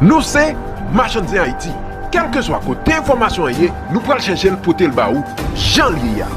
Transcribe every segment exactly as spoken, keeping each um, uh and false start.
Nou se Machann Zen Ayiti. Kèlkeswa kote enfòmasyon an ye, nou pral chèche l pote l ba ou jan l ye a.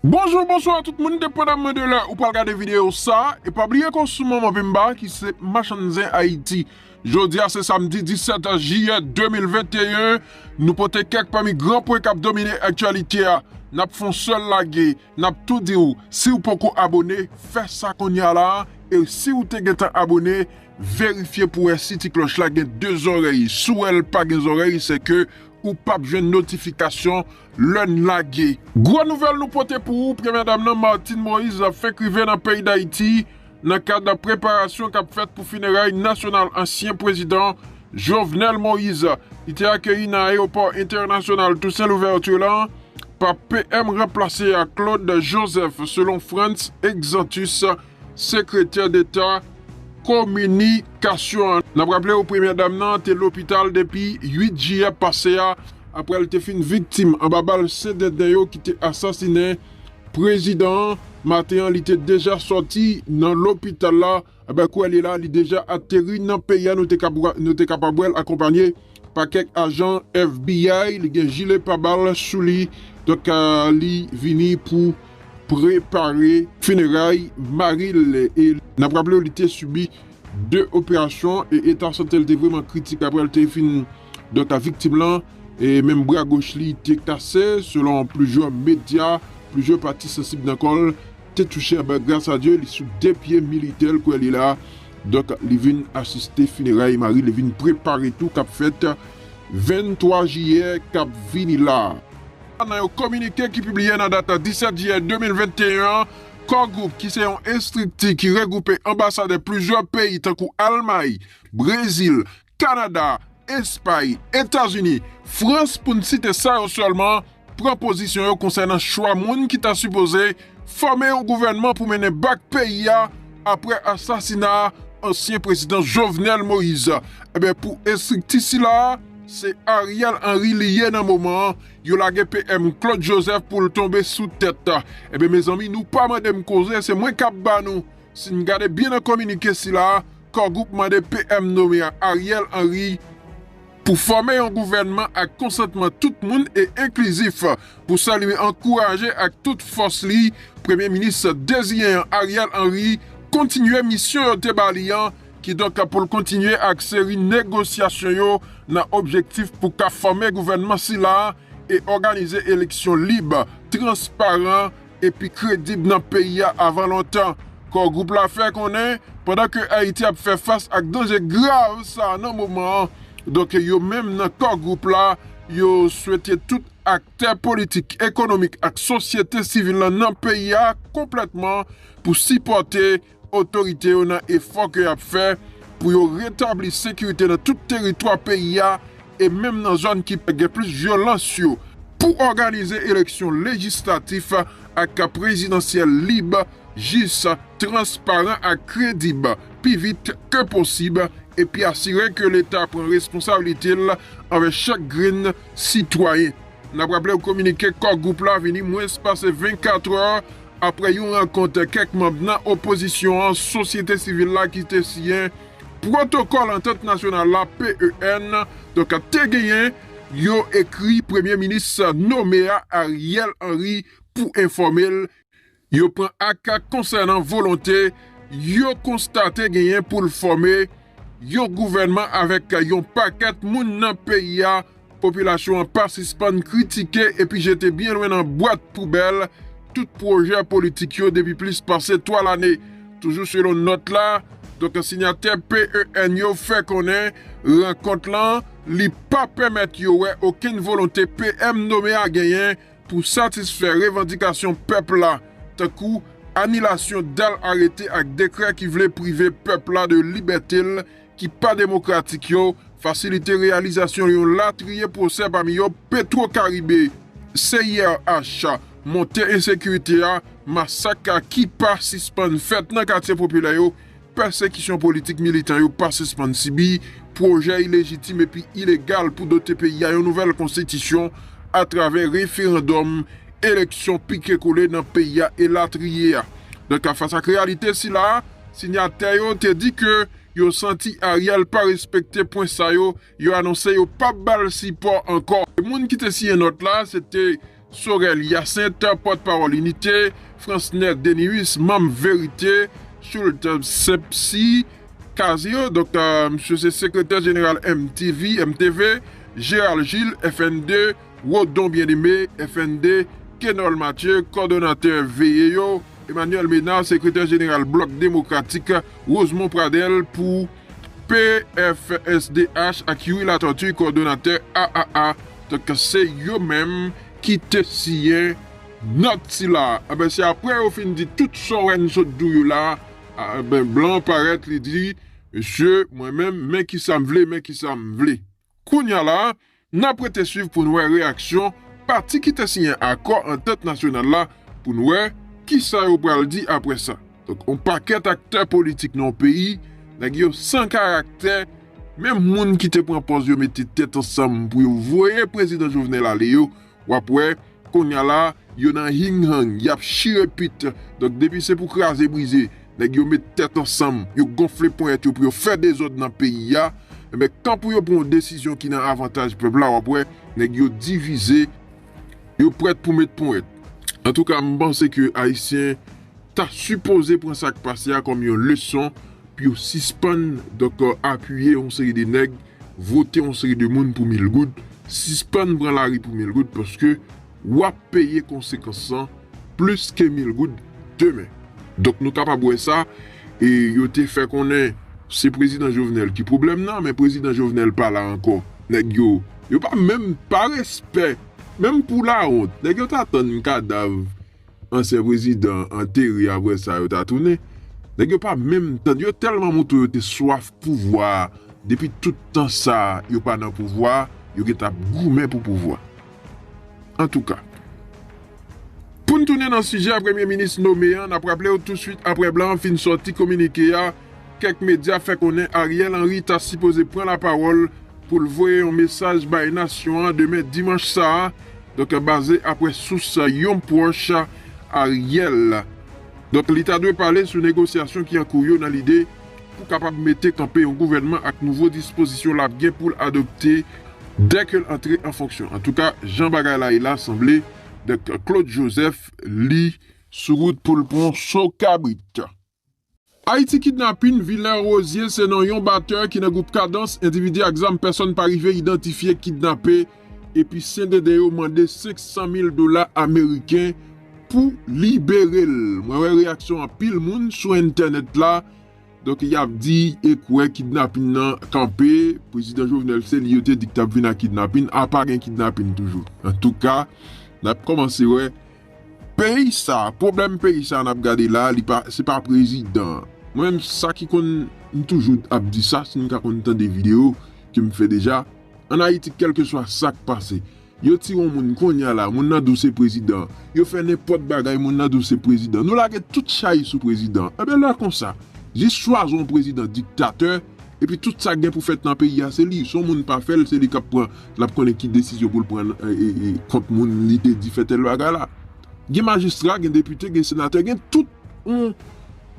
Bonjou, bonswa tout moun, depandamman de lè ou pral gade videyo sa, e pa bliye ke w sou Manman Pimba ki se Machann Zen Ayiti. Jodi a se samdi disèt jiyè de mil venteyen, nou pote kèk pami gran pwen k ap domine aktyalite a. N ap fè yon sèl lage, n ap tou di w, si w poko abone, fè sa kounye a la, e si w te gentan abone, verifye pou w wè si ti klòch la gen de zòrèy. Si w wè l pa gen zòrèy, se ke ou p ap jwenn notifikasyon lè n lage. Gwo nouvèl nou pote pou ou, Premyè Dam nan Martine Moïse fenk rive nan peyi Dayiti nan kad preparasyon k ap fèt pou fineray nasyonal ansyen prezidan Jovenel Moïse. Li te akeyi nan ayewopò entènasyonal Toussaint Louverture la pa P M ranplase a Claude Joseph, selon Frantz Exantus, sekretè deta kominikasyon an. N ap raple w, Premyè Dam nan te lopital depi uit jiyè pase a, apre l te fin viktim anba bal Sendenden yo ki te asasinen prezidan an. Maten an, li te deja sòti nan lopital la. Ebyen, kounye a la, li deja ateri nan peyi a. Nou te kab-, nou te kapab wè l akonpanye pa kèk ajan F B I. Li gen jile pabal sou li. Donk, euh, li vini pou prepare fineray mari l. E n ap raple w, li te sibi de operasyon e eta sante l te vrèman kritik apre l te fin, donk, a viktim lan. E menm bra goch li te kase, selon plizyè medya, plizyè pati sansib nan kò l te touche. Ebyen, gras a Dye, li sou de pye militè l, kounye a la. Donk, li vin asiste fineray mari, li vin prepare tou k ap fèt venntwa jiyè k ap vini la. Nan yon kominike ki pibliye nan dat disèt jiyè de mil venteyen an, Core Group, ki se yon estrikti ki regwoupe anbasadè plizyè peyi tankou Almay, Brezil, Kanada, Espay, Etazini, Frans, pou n site sa yo sèlman, pran pozisyon yo konsènan chwa moun ki ta sipoze fòme yon gouvènman pou mennen bak peyi a apre asasina ansyen prezidan Jovenel Moïse. Ebyen, pou estrikti sila a, se Ariel Henry li ye nan moman an. Yo lage P M Claude Joseph pou l tonbe sou tèt. Ebyen, mezanmi, nou pa mande m koze, se mwen k ap ba nou. Si n gade byen nan kominike sila a, Core Group mande P M nome a Ariel Henry pou fòme yon gouvènman ak konsantman tout moun e enklizif, pou sa li ankouraje ak tout fòs li Premye Minis deziyen an Ariel Henry kontinye misyon yo te ba li an, kidonk pou l kontinye ak seri negosyasyon yo nan objektif pou ka fòme gouvènman sila a e òganize eleksyon lib, transparan epi kredib nan peyi a avan lontan. Core Group la fè konnen, pandan ke Ayiti ap fè fas ak danje grav sa a nan moman an, donk yo menm nan Core Group la, yo swete tout aktè politik, ekonomik ak sosyete sivil lan nan peyi a konplètman pou sipòte otorite yo nan efò ke y ap fè pou yo retabli sekirite nan tout teritwa peyi a e menm nan zòn ki gen plis vyolans yo, pou òganize eleksyon lejislatif ak prezidansyèl lib, jis, transparan ak kredib pi vit ke posib, epi asire ke Leta pran responsablite l anvè chak grenn sitwayen. N ap raple w, kominike Core Group la vini mwens pase vennkat è apre yon rankont kèk manm nan opozisyon an, sosyete sivil la ki te siyen pwotokòl antant nasyonal la, P E N, donk te genyen, yo ekri Premye Minis nome a Ariel Henry pou enfòme l. Yo pran ak konsènan volonte yo konstate genyen pou l fòme yon gouvènman avèk yon pakèt moun nan peyi a. Popilasyon an pa sispann kritike epi jete byen lwen nan bwat poubèl tout pwojè politik yo depi plis pase twa lane. Toujou selon nòt la, donk, sinyatè P E N yo fè konnen rankont lan, li pa pèmèt yo wè okenn volonte P M nome a genyen pou satisfè revandikasyon pèp la, tankou anilasyon dal arete ak dekrè ki vle prive pèp la de libète l ki pa demokratik yo, fasilite reyalizasyon yon latriye pwosè, pami yo Petro Caribe, C I R H, monte ensekirite a, masak ki pa sispann fèt nan katye popilè yo, pèsekisyon politik militan yo pa sispann sibi, pwojè ilejitim epi ilegal pou dote peyi a yon nouvèl konstitisyon atravè referandòm, eleksyon pike kole nan peyi a, elatriye. Donk, fas ak reyalite sila, sinyatè yo te di ke Yo santi Ariel pa respekte pwen sa yo, yo anonse yo p ap ba l sipò ankò. Moun ki te siyen nòt la, se te Sorel Hyacinthe, pòtpawòl Inite, Fransner Denius, manm Verite, Schultz Sepsi, Kazir, donk, euh, misye se sekretè jeneral M T V, M T V, Gérald Gilles, F N D, Rodon Bien-Aimé, F N D, Kenol Mathieu, kòdonatè Veye Yo, Emmanuel Ménard, sekretè jeneral Blòk Demokratik, Rosemond Pradel pou P F S D H ak Youri Latortue, kòdonatè A A A. Donk, se yo menm ki te siyen nòt sila. Enben, se apre yo fin di tout sa w wè n sot di w yo la, a, enben, blan parèt, li di, mesye, mwen menm, men ki sa m vle, men ki sa m vle. Kounye a la, n ap rete swiv pou n wè reyaksyon pati ki te siyen akò antant nasyonal la, pou n wè ki sa yo pral di apre sa. Donk, yon pakèt aktè politik nan yon peyi, nèg yo san karaktè, menm moun ki te pran pòz yo mete tèt ansanm pou yo voye prezidan Jovenel ale yo, w ap wè, kounye a la, yo nan hing-hang, y ap chire pit. Donk, depi se pou kraze brize, nèg yo met tèt ansanm, yo gonfle ponyèt yo pou yo fè dezòd nan peyi a. Enben, kan pou yo pran yon desizyon ki nan avantaj pèp la, w ap wè, nèg yo divize, yo prèt pou met ponyèt. Antouka, m panse ke Ayisyen ta sipoze pran sa k pase a kòm yon leson pou yo sispann, donk, apiye yon seri de nèg, vote yon seri de moun pou mil goud, sispann pran lari pou mil goud, paske w ap peye konsekans lan plis ke mil goud demen. Donk, nou kapab wè sa, e yo te fè konnen se prezidan Jovenel ki pwoblèm nan, men prezidan Jovenel pa la ankò. Nèg yo, yo pa menm, pa respè, menm pou lawont, nèg yo ta tann kadav ansyen prezidan antere, apre sa yo ta tounen. Nèg yo pa menm tann, yo tèlman mouton yo te swaf pouvwa, depi tout tan sa yo pa nan pouvwa, yo gentan ap goumen pou pouvwa. Antouka, pou n tounen nan sijè a, premye minis nome an, n ap raple w tousuit apre blan an fin sòti kominike a, kèk medya fè konnen Ariel Henry ta sipoze pran lapawòl pou l voye yon mesaj bay nasyon an demen dimanch sa a, donk, baze apre sous yon pwòch Ariel. Donk, li ta dwe pale sou negosyasyon ki an kou yo nan lide pou kapab mete kanpe yon gouvènman ak nouvo dispozisyon l ap gen pou l adopte dèke l antre an fonksyon. Antouka, jan bagay la ye la, sanble, donk, Claude Joseph, li, sou wout pou l pran so kabrit. Ayiti kidnapin, Villain Rosier se non yon batè ki nan gwoup Kadans, endividi ak zam pèsòn pa rive idantifye kidnape, epi sendede yo mande senk san mil dola ameriken pou libere l. Mwen wè reyaksyon anpil moun sou entènèt la, donk y ap di e kwè kidnapin nan kanpe, prezidan Jovenel se li yo te di k t ap vin ak kidnapin, apa gen kidnapin toujou. Antouka, n ap kòmanse wè peyi sa, pwoblèm peyi sa n ap gade la, li pa, se pa prezidan an. Mwen menm, sa ki konn, m toujou ap di sa, si n ka konn tande videyo ke m fè deja, ann Ayiti, kèlkeswa sa k pase, yo tire yon moun kounye a la, moun nan di w se prezidan an. Yo fè nenpòt bagay, moun nan di w se prezidan an. Nou lage tout chay sou prezidan an. Enben, lè konsa, jis chwazi yon prezidan diktatè, epi tout sa k gen pou fèt nan peyi a, se li. Si yon moun pa fè l, se li k ap pran, l ap konnen ki desizyon pou l pran, e, e, e, kont moun li te di fè tèl bagay la. Gen majistra, gen depite, gen senatè, gen tout yon,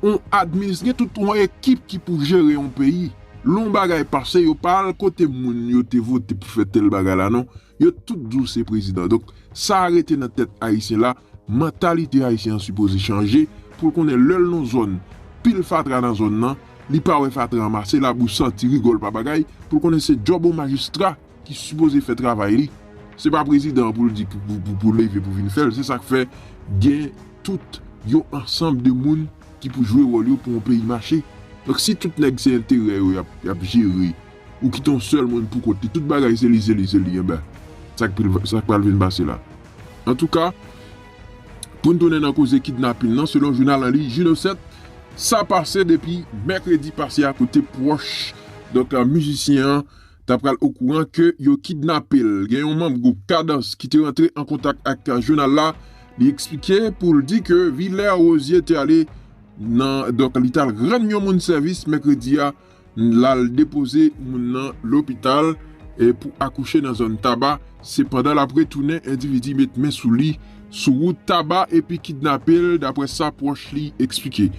yon adminis-, gen tout yon ekip ki pou jere yon peyi. Lè yon bagay pase, yo pa al kote moun yo te vote pou fè tèl bagay la, non. Yo tout di w se prezidan. Donk, sa a rete nan tèt Ayisyen la, mantalite Ayisyen an sipoze chanje, pou l konnen lè l nan zòn, pil fatra nan zòn nan, li pa wè fatra an mase, labou santi, rigòl pa bagay, pou l konnen se djòb yon majistra ki sipoze fè travay li. Se pa prezidan an pou l di pou, pou, pou, pou leve pou vin fè l. Se sa k fè gen tout yon ansanm de moun ki pou jwe wòl yo pou yon peyi mache. Donk, si tout nèg se enterè yo y ap, y ap jere, ou kite yon sèl moun pou kont li, tout bagay se li, se li, se li, enben, sa k pral, sa k pral vin pase la? Antouka, pou n tounen nan koze kidnapin nan, selon jounal an liy Juno sèt, sa pase depi mèkredi pase a, kote pwòch, donk, mizisyen an, ta pral okouran ke yo kidnape l. Gen yon manm gwoup Kadans ki te rantre an kontak ak jounal la. Li eksplike pou l di ke Villain Rosier te ale nan, donk, li t al rann yon moun sèvis mèkredi a, l al depoze moun nan lopital, e, pou akouche nan zòn Taba. Sepandan, l ap retounen, endividi met men sou li sou wout Taba epi kidnape l, daprè sa pwòch li eksplike.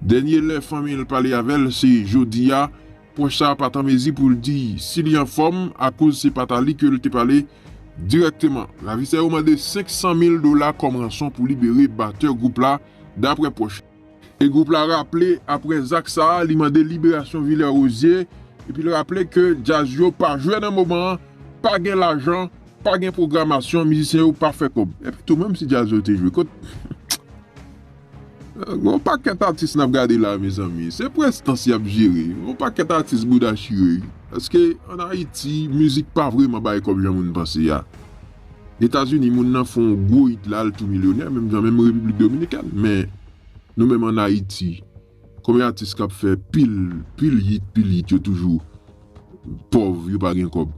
Dènye lè fanmi l pale avè l, se jodi a, Pwòch sa a pa t an mezi pou l di si li anfòm, akoz se pa t a li ke l te pale dirèkteman. Ravizè yo mande senk san mil dola kòm ranson pou libere batè gwoup la, dapre pwòch. E gwoup la raple, apre zak sa a, li mande liberasyon Vilè Rozye, epi l raple ke djaz yo pa jwe nan moman an, pa gen lajan, pa gen pwogramasyon, mizisyen yo pa fè kòb. Epi tou, menm si djaz yo te jwe, kot Gon pakèt atis n ap gade la, mezanmi. Se prestans y ap jere. Gon pakèt atis bouda chire. Paske ann Ayiti, mizik pa vrèman bay kòb jan moun panse a. Etazini, moun nan fè yon gwo hit la, l tou milyonè, menm jan menm Repiblik Dominikèn. Men, nou menm ann Ayiti, konbyen atis k ap fè pil, pil hit, pil hit, yo toujou pòv, yo pa gen kòb.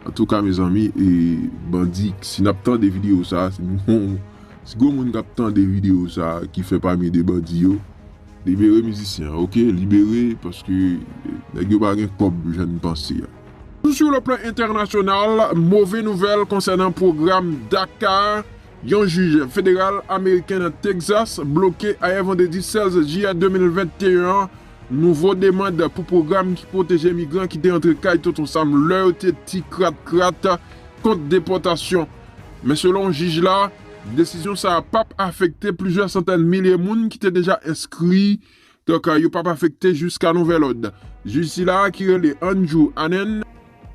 Antouka, mezanmi, e, bandi, si n ap tande videyo sa, si nou, si gon moun k ap tande videyo sa, ki fè pami de bandi yo, libere mizisyen an, oke? Libere, paske, e, nèg yo pa gen kòb jan n panse a. Sur le plan international, move nouvèl konsènan pwogram DACA. Yon jij federal ameriken nan Texas bloke ayè vandredi sèz jiyè de mil venteyen an nouvo demann pou pwogram ki pwoteje migran ki te antre kay Tonton Sam lè yo te ti krat-krat kont depòtasyon. Men selon jij la, desizyon sa a p ap afekte plizyè santèn milye moun ki te deja enskri. Donk, yo p ap afekte jiska nouvèl òd. Jij sila a ki rele Andrew Hanen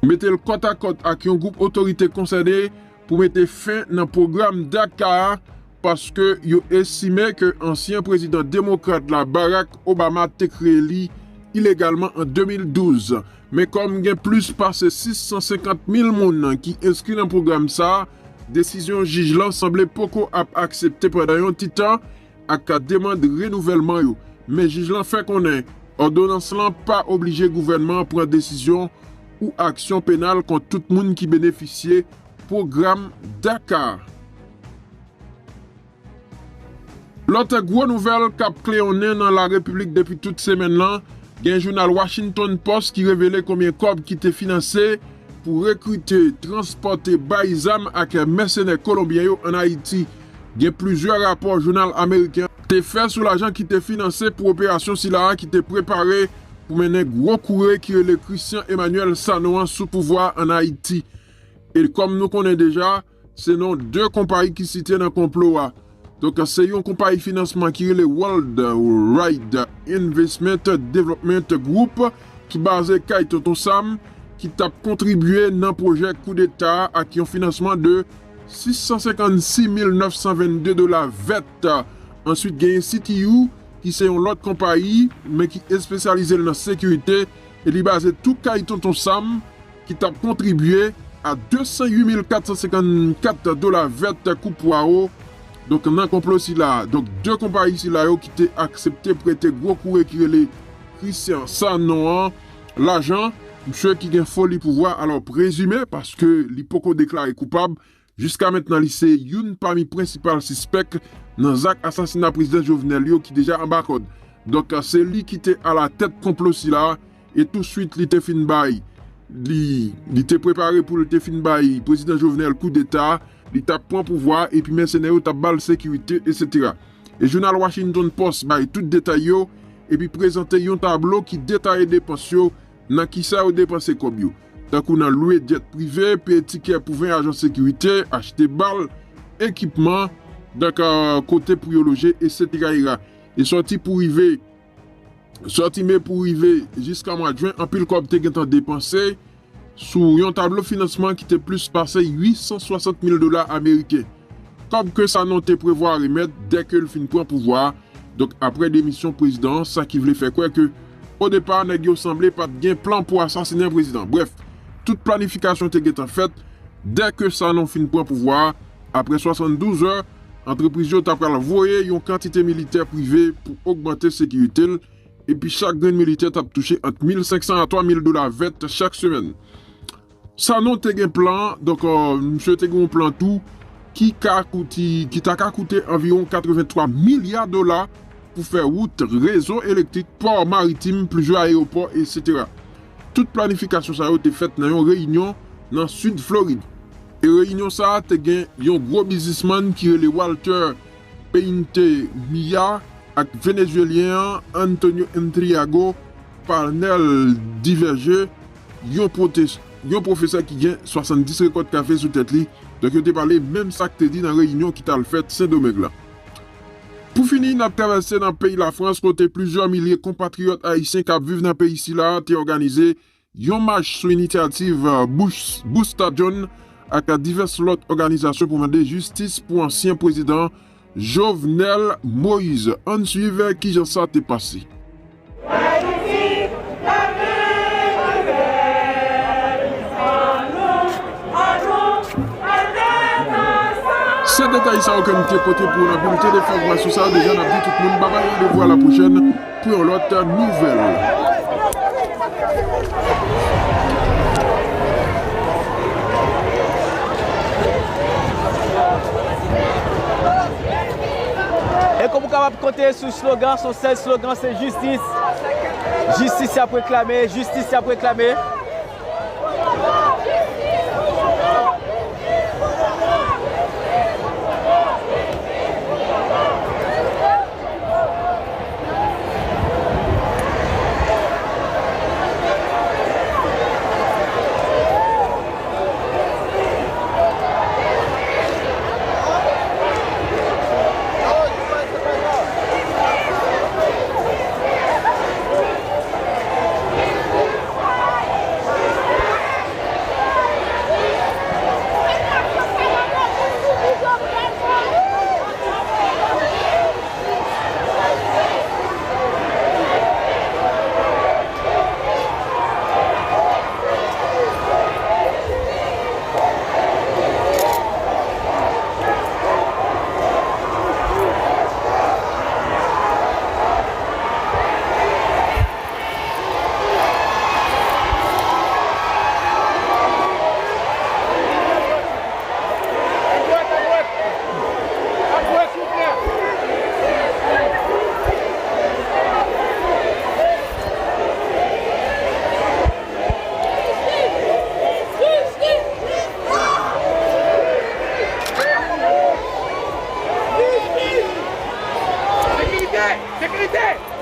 mete l kòtakòt ak yon gwoup otorite konsène pou mete fen nan pwogram DACA a, paske yo estime ke ansyen prezidan demokrat la, Barack Obama, te kreye li ilegalman an de mil douz. Men kòm gen plis pase sis san senkant mil moun ki enskri nan pwogram sa a, desizyon jij lan sanble poko ap aksepte pandan yon ti tan, ak demann renouvèlman yo. Men jij lan fè konnen òdonans lan pa oblije gouvènman an pran desizyon ou aksyon penal kont tout moun ki benefisye pwogram DACA a. Lòt gwo nouvèl k ap kleyonnen nan larepiblik depi tout semèn lan, gen jounal Washington Post ki revele konbyen kòb ki te finanse pou rekrite, transpòte, bay zam ak mèsenè kolonbyen yo ann Ayiti. Gen plizyè rapò jounal ameriken te fè sou lajan ki te finanse pou operasyon sila a ki te prepare pou mennen gwo koure ki rele Christian Emmanuel Sanon an sou pouvwa ann Ayiti. E kòm nou konnen deja, se non de konpayi ki site nan konplo a. Donk, se yon konpayi finansman ki rele World Wide Investment Development Group ki baze kay Tonton Sam, ki t ap kontribye nan pwojè koudeta a ak yon finansman de sis san senkannsis mil nèf san vennde dola vèt. Answit, genyen C T U, ki se yon lòt konpayi, men ki espesyalize l nan sekirite, e li baze tou kay Tonton Sam, ki t ap kontribye a de san uit mil kat san senkannkat dola vèt kou pwawo. Donk, nan konplo sila a, donk, de konpayi sila yo ki te aksepte prete gwo koure ki rele Christian Sanon an lajan, misye ki gen foli pouvwa, alò prezime, paske li poko deklare koupab, jiska mentnan li se youn pami prensipal sispèk nan zak asasina prezidan Jovenel yo ki deja anba kòd. Donk, se li ki te alatèt konplo sila, e touswit li te fin bay, li, li te prepare pou li te fin bay prezidan Jovenel koudeta, li t ap pran pouvwa, epi mèsenè yo t ap ba l sekirite, etsetera. E jounal Washington Post bay tout detay yo, epi prezante yon tablo ki detaye depans yo, nan kisa yo depanse kòb yo, tankou nan lwe djèt prive, peye tikè pou ven ajan sekirite, achte bal, ekipman, donk, kote pou yo loje, etsetera. E sòti pou rive, sòti me pou rive jiska mwa jen, anpil kòb te gentan depanse sou yon tablo finansman ki te plis pase uit san swasant mil dola ameriken. Kòb ke Sanon te prevwa remèt dèke l fin pran pouvwa a, donk, apre demisyon prezidan an, sa ki vle fè kwè ke, odepa, nèg yo sanble pa t gen plan pou asasinen prezidan. Brèf, tout planifikasyon te gentan fèt. Dèke Sanon fin pran pouvwa a, apre swasanndouz è, antrepriz yo ta pral voye yon kantite militè prive pou ogmante sekirite l, epi chak grenn militè t ap touche ant mil senk san a twa mil dola vèt chak semèn. Sanon te gen plan, donk, euh, misye te gen yon plan tou ki ka koute, ki ta ka koute anviwon katrevenntwa milya dola pou fè wout, rezo elektrik, pò maritim, plizyè ayewopò, etsetera. Tout planifikasyon sa yo te fèt nan yon reyinyon nan sid Florid. E reyinyon sa a te gen yon gwo biznismann ki rele Walter Peintemilla ak Venezuelyen an Antonio Intriago Parnel Diverger, yon pwotes-, yon pwofesè ki gen swasanndis rekòt kafe sou tèt li. Donk, yo te pale menm sa k te di nan reyinyon ki t al fèt Sendomeng lan. Pou fini, n ap travèse nan peyi Lafrans, kote plizyè milye konpatriyòt ayisyen k ap viv nan peyi sila a te òganize yon mach sou inisyativ, euh, Bush, Busta John ak divès lòt òganizasyon pou mande jistis pou ansyen prezidan Jovenel Moïse. Ann swiv kijan sa te pase. Se detay sa yo ke m te pote pou w nan bilte de enfòmasyon sa a. Deja, n ap di tout moun babay, randevou a la pwochèn pou yon lòt nouvèl. E kòm ou kapab konte sou slogan, son sèl slogan se jistis. Jistis y ap reklame, jistis y ap reklame. Sekirite! Sekirite!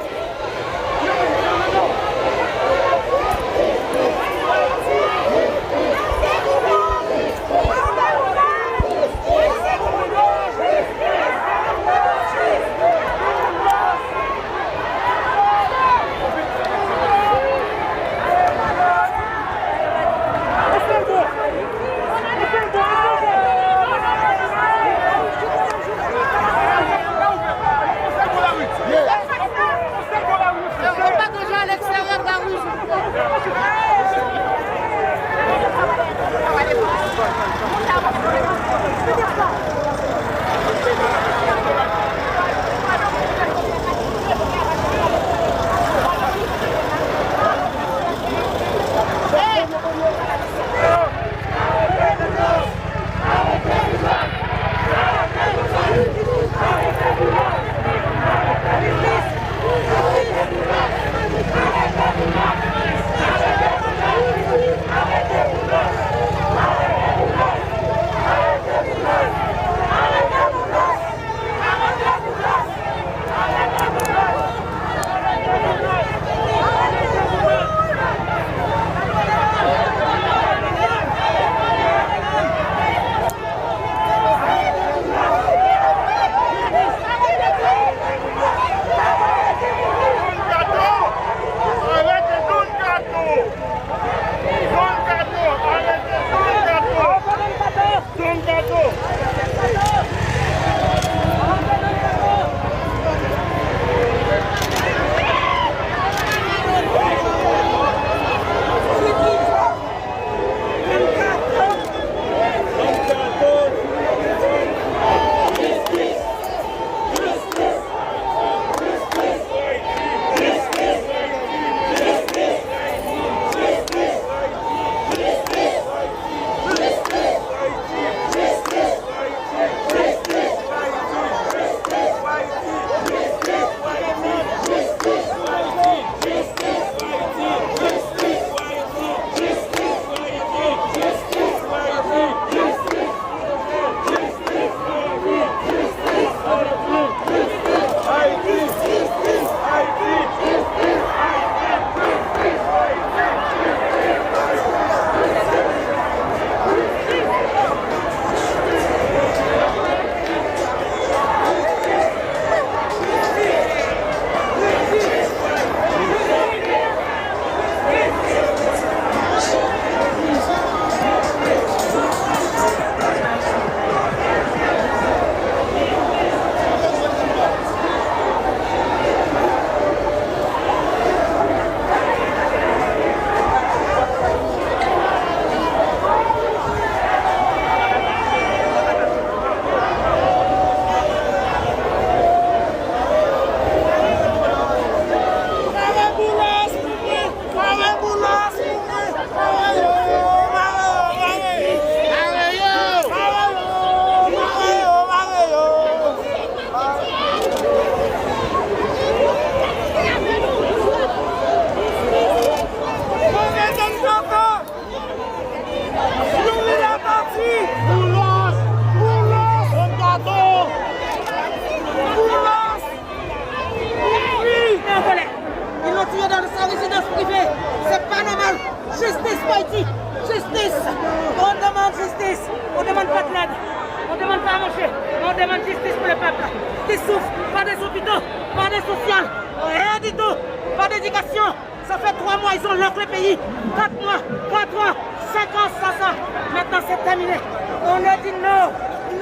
Souf, pa de lopito, pa de sosyal, rien du tout, pa de edikasyon. Sa fè twa mwa, ils ont lock le pays. Quatre mois, quatre ans, cinq ans, ça, ça. Maintenant, c'est terminé. On a dit non,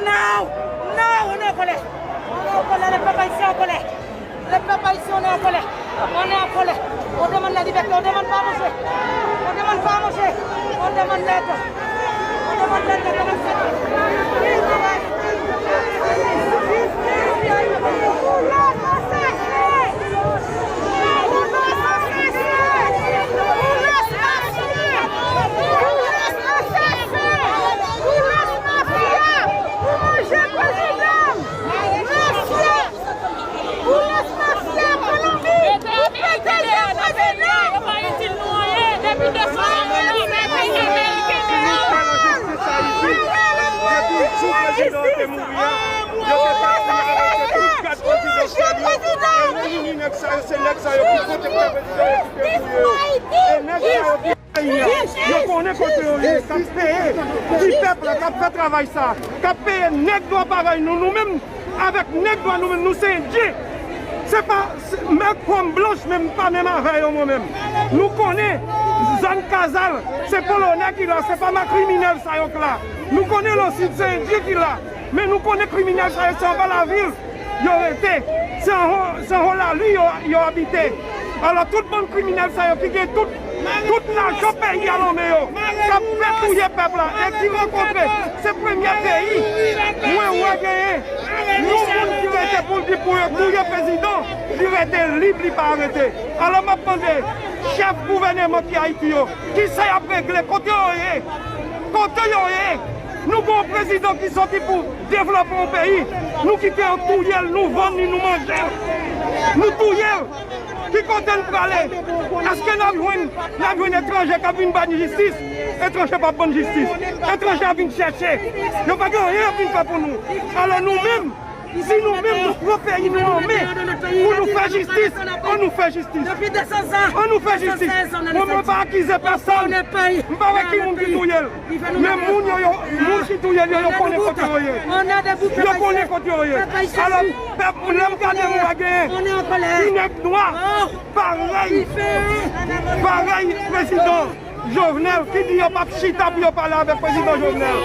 non, non, on est en colère. On est en colère, le peuple haïtien est en colère. Le peuple haïtien, on est en colère. On est en colère. On demande la liberté, on demande pas à manger. On demande pas à manger. On demande l'aide. On demande l'aide, on demande l'aide. Ou lòs mafya, Kolonbi, ou pete je prezidan. Depi jou prezidan an te mouri a, yo te pati avèk tout gad prezidansyèl yo. E wi, nèg sa yo, se nèg sa yo ki pote pou prezidan yo ki te touye yo. E nèg sa yo ki Yo konnen kote yo ye, k ap peye ti pèp la, k ap fè travay sa, k ap peye nèg nwa parèy nou. Nou menm, avèk nèg nwa, nou menm, nou se endyen. Se pa, se, mèt kòm blanch, menm pa menm avè yo, mwen menm. Nou konnen zòn Kazal, se polonè ki la, se pa ma kriminèl sa yo k la. Nou konnen Lansid, se endyen ki la. Men nou konnen kriminèl sa yo, se anba lavil yo rete. Se anwo, se anwo lari yo, yo abite. Alò, tout bann kriminèl sa yo ki gen tout, tout lajan peyi a nan men yo, k ap fè touye pèp la, e ki rankontre, se premye peyi mwen wè genyen yon moun ki rete pou l di pou yo touye prezidan, li rete lib, li pa arete. Alò, m ap mande chèf gouvèneman ki Ayiti yo, kisa y ap regle, kote yo ye, kote yo ye? Nou gen yon prezidan ki soti pou devlope yon peyi. Nou kite yo touye l, nou vann li, nou manje l. Nou touye l. Ki kote n prale? Èske n ap jwenn, n ap jwenn etranje k ap vin ba n jistis? Etranje p ap ban n jistis. Etranje ap vin chèche. Yo pa gen anyen y ap vin fè pou nou. Alò nou menm, si nou menm nou pran peyi nou an men pou nou fè jistis, an nou fè jistis. An nou fè jistis. Mwen, mwen pa akize pèsonn. M pa wè ki moun ki touye l. Men moun yo, yo, moun ki touye l yo, yo konnen kote yo ye. Yo konnen kote yo ye. Alò, pèp, lè m gade m wè genyen ti nèg nwa parèy, parèy prezidan Jovenel ki di yo p ap chita pou yo pale avèk prezidan Jovenel.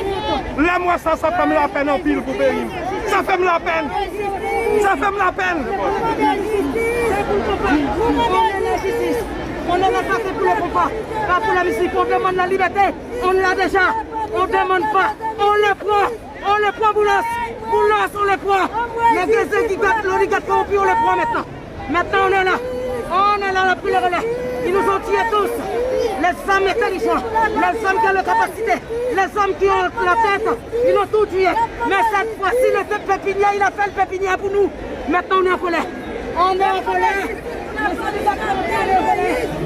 Lè m wè sa, sa fè m lapèn anpil pou peyi m. Sa fè m lapèn. Sa fè m lapèn. On est là, ça, c'est pour le combat, pas pour la musique. On demande la liberté. On l'a déjà. On demande pas. On le prend. On le prend, Boulos. Boulos, on le prend. Le Grézé qui gotte l'oligarque corrompu, on le prend maintenant. Maintenant, on est là. On est là, on a pris le relais. Ils nous ont tués tous. Les hommes intelligents, les hommes qui ont la capacité, les hommes qui ont la tête, ils ont tout tué. Mais cette fois-ci, le peuple pépinière, il a fait le pépinière pour nous. Maintenant, on est en colère. On est en colère. Les oligarques sont en colère.